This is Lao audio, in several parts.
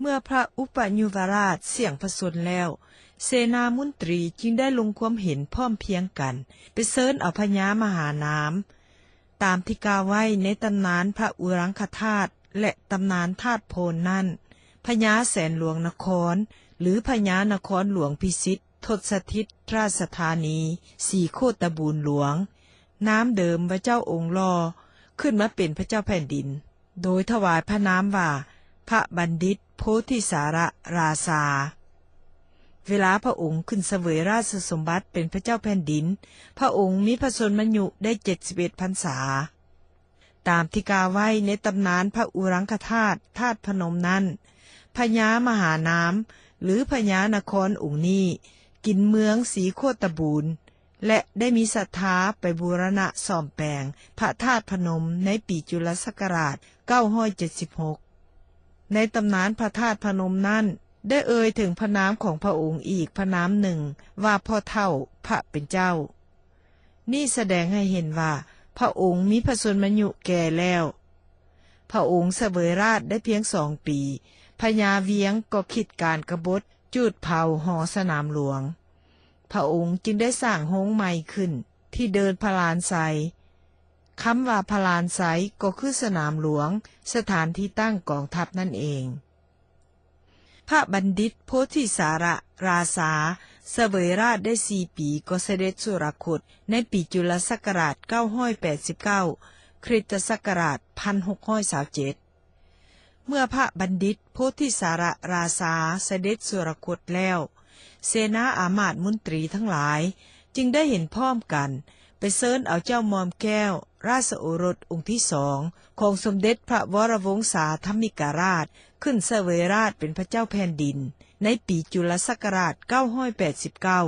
ເມື່ອພະອຸປະຍາວະຣາຊສ້ຽງພະຊົນແລ້ວ, ເສນາມົນຕີຈຶ່ງໄດ້ລົງຄວາມເຫັນພ້ອມພຽງກັນ ໄປເຊີນເອົາພະຍາມະຫານາມ ຕາມທີ່ກ່າວໄວ້ໃນຕຳນານພະອຸລັງຄະທາດ ແລະ ຕຳນານທາດໂພນນັ້ນ, ພະຍາແສນຫຼວງນະຄອນ ຫຼື ພະຍານະຄອນຫຼວງພິຊິດ ທົດສະຖິດລາຊະທານີ ສີໂຄດຕະບູນຫຼວງ, ນາມເດີມວ່າເຈົ້າອົງຫຼໍ່, ຂຶ້ນມາເປັນພະເຈົ້າແຜ່ນດິນ ໂດຍຖວາຍພະນາມວ່າ ພະບັນດິດໂພທິສາລະລາຊາ. ເວລາພະອົງຂຶ້ນສະເຫວີຍລາຊະສົມບັດເປັນພະເຈົ້າແຜ່ນດິນ, ພະອົງມີພະຊົນມາຍຸໄດ້ເຈັດສິບເອັດພັນສາ. ຕາມທີ່ກ່າວໄວ້ໃນຕຳນານພະອຸລັງຄະທາດ ທາດພະນົມນັ້ນ, ພະຍາມະຫານາມ ຫຼື ພະຍານະຄອນອົງນີ້ ກິນເມືອງສີໂຄດຕະບູນ ແລະ ໄດ້ມີສັດທາໄປບູລະນະສ້ອມແປງພະທາດພະນົມໃນປີຈຸລະສັກກະລາດເກົ້າຮ້ອຍເຈັດສິບຫົກ. ໃນຕຳນານພະທາດພະນົມນັ້ນ ໄດ້ເອີ່ຍເຖິງພະນາມຂອງພະອົງອີກພະນາມໜຶ່ງວ່າ ພໍ່ເຖົ້າພະເປັນເຈົ້າ. ນີ້ສະແດງໃຫ້ເຫັນວ່າພະອົງມີພະຊົນມາຍຸແກ່ແລ້ວ. ພະອົງສະເຫວີຍລາຊໄດ້ພຽງສອງປີ, ພະຍາວຽງກໍຄິດການກະບົດຈູດເຜົາຫໍສະໜາມຫຼວງ. ພະອົງຈຶ່ງໄດ້ສ້າງໂຮງໃໝ່ຂຶ້ນທີ່ເດີ່ນພະລານໄຊ. ຄຳວ່າພະລານໄຊກໍຄືສະໜາມຫຼວງ, ສະຖານທີ່ຕັ້ງກອງທັບນັ້ນເອງ. ພະບັນດິດໂພທິສາລະລາຊາສະເຫວີຍລາຊໄດ້ສີ່ປີກໍສະເດັດສຸລະຄົດໃນປີຈຸລະສັກກະລາດເກົ້າຮ້ອຍແປດສິບເກົ້າ ຄຣິສຕະສັກກະລາດໜຶ່ງພັນຫົກຮ້ອຍຊາວເຈັດ. ເມື່ອພະບັນດິດໂພທິສາລະລາຊາສະເດັດສຸລະຄົດແລ້ວ, ເສນາອາມາດມົນຕີທັງຫຼາຍຈຶ່ງໄດ້ເຫັນພ້ອມກັນໄປເຊີນເອົາເຈົ້າໝ່ອມແກ້ວ ລາຊະໂອລົດອົງທີສອງຂອງສົມເດັດພະວໍລະວົງສາທຳມິກະລາດ ຂຶ້ນສະເຫວີຍລາຊເປັນພະເຈົ້າແຜ່ນດິນໃນປີຈຸລະສັກກະລາດເກົ້າຮ້ອຍແປດສິບເກົ້າ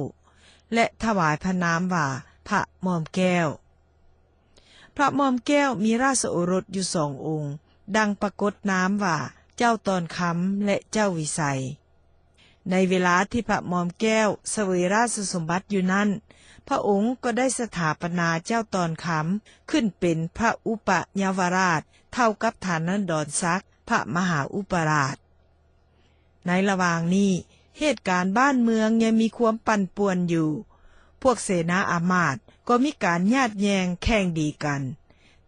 ແລະ ຖວາຍພະນາມວ່າພະໝ່ອມແກ້ວ. ພະໝ່ອມແກ້ວມີລາຊະໂອລົດຢູ່ສອງອົງ, ດັ່ງປາກົດນາມວ່າເຈົ້າຕອນຄຳ ແລະ ເຈົ້າວິໄສ. ໃນເວລາທີ່ພະໝ່ອມແກ້ວສະເຫວີຍລາຊະສົມບັດຢູ່ນັ້ນ, ພະອົງກໍໄດ້ສະຖາປະນາເຈົ້າຕອນຄຳຂຶ້ນເປັນພະອຸປະຍາວະລາຊ ເທົ່າກັບຖານະດອນສັກພະມະຫາອຸປະລາຊ. ໃນລະຫວ່າງນີ້, ເຫດການບ້ານເມືອງຍັງມີຄວາມປັ່ນປ່ວນຢູ່. ພວກເສນາອາມາດກໍມີການຍາດແຍ່ງແຂ່ງດີກັນ.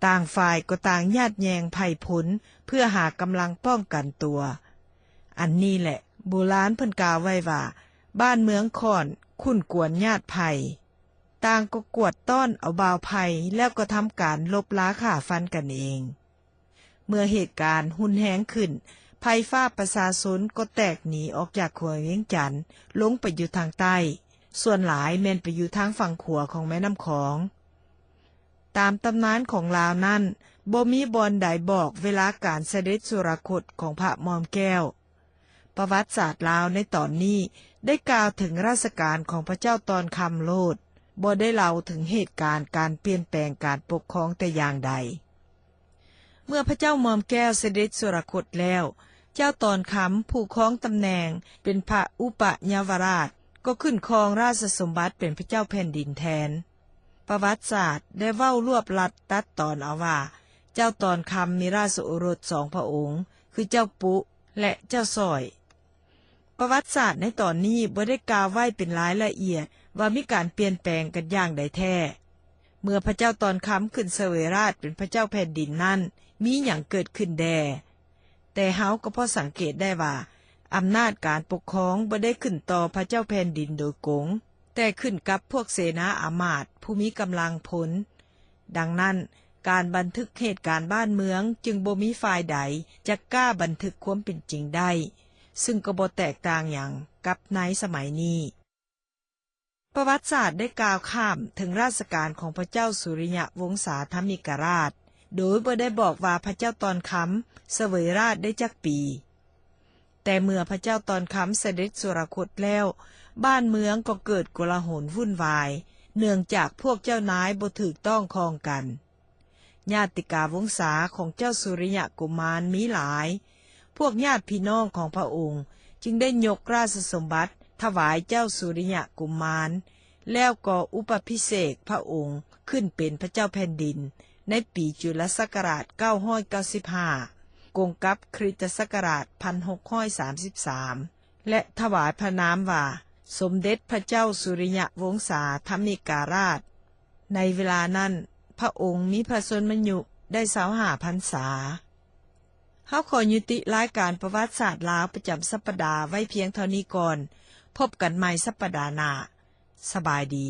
ຕ່າງຝ່າຍກໍຕ່າງຍາດແຍ່ງໄພພົນເພື່ອຫາກຳລັງປ້ອງກັນຕົວ. ອັນນີ້ແຫຼະ ໂບລານເພິ່ນກ່າວໄວ້ວ່າ ບ້ານເມືອງຂ້ອນຂຸ້ນກວນຍາດໄພ. ຕ່າງກໍກວດຕ້ອນເອົາບ່າວໄພ ແລ້ວກໍທຳການລົບລາຂ້າຟັນກັນເອງ. ເມື່ອເຫດການຮຸນແຮງຂຶ້ນ, ໄພຟ້າປະຊາຊົນກໍແຕກໜີອອກຈາກແຂວງວຽງຈັນ ລົງໄປຢູ່ທາງໃຕ້, ສ່ວນຫຼາຍແມ່ນໄປຢູ່ທາງຝັ່ງຂວາຂອງແມ່ນ້ຳຂອງ. ຕາມຕຳນານຂອງລາວນັ້ນ, ບໍ່ມີບ່ອນໃດບອກເວລາການສະເດັດສຸລະຄົດຂອງພະໝ່ອມແກ້ວ. ປະຫວັດສາດລາວໃນຕອນນີ້ໄດ້ກ່າວເຖິງລາຊະການຂອງພະເຈົ້າຕອນຄຳໂລດ, ບໍ່ໄດ້ເລົ່າເຖິງເຫດການການປ່ຽນແປງການປົກຄອງແຕ່ຢ່າງໃດ. ເມື່ອພະເຈົ້າໝ່ອມແກ້ວສະເດັດສຸລະຄົດແລ້ວ, ເຈົ້າຕອນຄຳຜູ້ຄອງຕຳແໜ່ງເປັນພະອຸປະຍາວະລາຊ ກໍຂຶ້ນຄອງລາຊະສົມບັດເປັນພະເຈົ້າແຜ່ນດິນແທນ. ປະຫວັດສາດໄດ້ເວົ້າລວບລັດຕັດຕອນເອົາວ່າ ເຈົ້າຕອນຄຳມີລາຊະໂອລົດສອງພະອົງ ຄືເຈົ້າປຸ ແລະ ເຈົ້າສອຍ. ປະຫວັດສາດໃນຕອນນີ້ບໍ່ໄດ້ກ່າວໄວ້ເປັນລາຍລະອຽດວ່າມີການປ່ຽນແປງກັນຢ່າງໃດແທ້. ເມື່ອພະເຈົ້າຕອນຄຳຂຶ້ນສະເຫວີຍລາຊເປັນພະເຈົ້າແຜ່ນດິນນັ້ນ ມີຫຍັງເກີດຂຶ້ນແດ່? ແຕ່ເຮົາກໍພໍສັງເກດໄດ້ວ່າ ອຳນາດການປົກຄອງບໍ່ໄດ້ຂຶ້ນຕໍ່ພະເຈົ້າແຜ່ນດິນໂດຍກົງ, ແຕ່ຂຶ້ນກັບພວກເສນາອາມາດຜູ້ມີກຳລັງພົນ. ດັ່ງນັ້ນ, ການບັນທຶກເຫດການບ້ານເມືອງຈຶ່ງບໍ່ມີຝ່າຍໃດຈະກ້າບັນທຶກຄວາມເປັນຈິງໄດ້, ຊຶ່ງກໍບໍ່ແຕກຕ່າງຫຍັງກັບໃນສະໄໝນີ້. ປະຫວັດສາດໄດ້ກ່າວຂ້າມເຖິງລາຊະການຂອງພະເຈົ້າສຸລິຍະວົງສາທຳມິກະລາດ, ໂດຍບໍ່ໄດ້ບອກວ່າພະເຈົ້າຕອນຄຳສະເຫວີຍລາຊໄດ້ຈັກປີ. ແຕ່ເມື່ອພະເຈົ້າຕອນຄຳສະເດັດສຸລະຄົດແລ້ວ, ບ້ານເມືອງກໍເກີດໂກລາຫົນວຸ້ນວາຍ, ເນື່ອງຈາກພວກເຈົ້ານາຍບໍ່ຖືກຕ້ອງຄອງກັນ. ຍາດຕິກາວົງສາຂອງເຈົ້າສຸລິຍະກຸມານມີຫຼາຍ. ພວກຍາດພີ່ນ້ອງຂອງພະອົງຈຶ່ງໄດ້ຍົກລາຊະສົມບັດຖວາຍເຈົ້າສຸລິຍະກຸມານ, ແລ້ວກໍອຸປະພິເສກພະອົງຂຶ້ນເປັນພະເຈົ້າແຜ່ນດິນໃນປີຈຸລະສັກກະລາດເກົ້າຮ້ອຍເກົ້າສິບຫ້າ, ກົງກັບຄຣິສຕະສັກກະລາດພັນຫົກຮ້ອຍສາມສິບສາມ ແລະ ຖວາຍພະນາມວ່າ ສົມເດັດພະເຈົ້າສຸລິຍະວົງສາທຳມິກາລາດ. ໃນເວລານັ້ນ ພະອົງມີພະຊົນມາຍຸໄດ້ຊາວຫ້າພັນສາ. ເຮົາຂໍຍຸຕິລາຍການປະຫວັດສາດລາວປະຈຳສັບປະດາໄວ້ພຽງເທົ່ານີ້ກ່ອນ. ພົບກັນໃໝ່ສັບປະດາໜ້າ. ສະບາຍດີ.